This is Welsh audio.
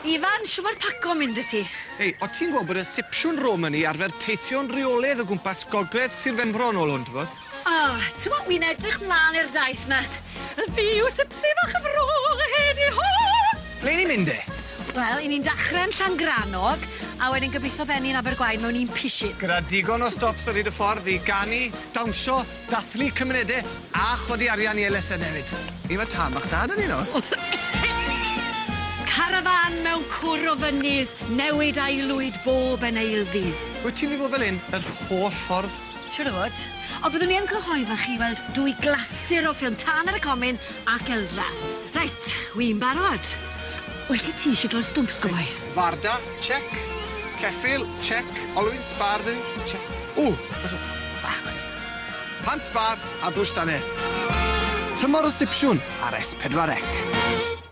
Ifan, shw ma'r paco'n mynd 'dy ti? Ei, o' ti'n gwbo bod y Sipsiwn Romani arfer teithio'n reoledd o gwmpas gogledd Sir Benfro yn ôl hwn, t'bod? O, t'mo' wi'n edrych mlan i'r daith 'na. Y fi yw Sipsi fach y fro, hedi ho! Ble ni'n mynd de? Wel, 'yn ni'n dachre yn Llangrannog, a wedyn gobitho benni yn Abergwaun mewn un pishyn. Gyda digon o stops ar hyd y ffordd i ganu, dawnsio, dathlu cymunede, a chodi arian i elusenne 'fyd. Ni ma' tân bach da 'da ni nawr. Carafán mewn cwr o fynydd, newid aelwyd bob yn eilddydd. Wyt ti'n myn' i fod fel 'yn yr holl ffordd? Siŵr o fod. On' byddwn i yn cyhoeddo chi weld dwy glasur o ffilm Tân ar y Comin ac Eldra. Reit, wi'n barod. Well i ti siglo'r stwmps go boi. Farda, check. Ceffyl, check. Olwyn sbâr 'da ni, check. Ww, dos o bach fan 'yn. Pant sbâr a brwsh dannedd. Tymor y Sipsiwn ar S4C.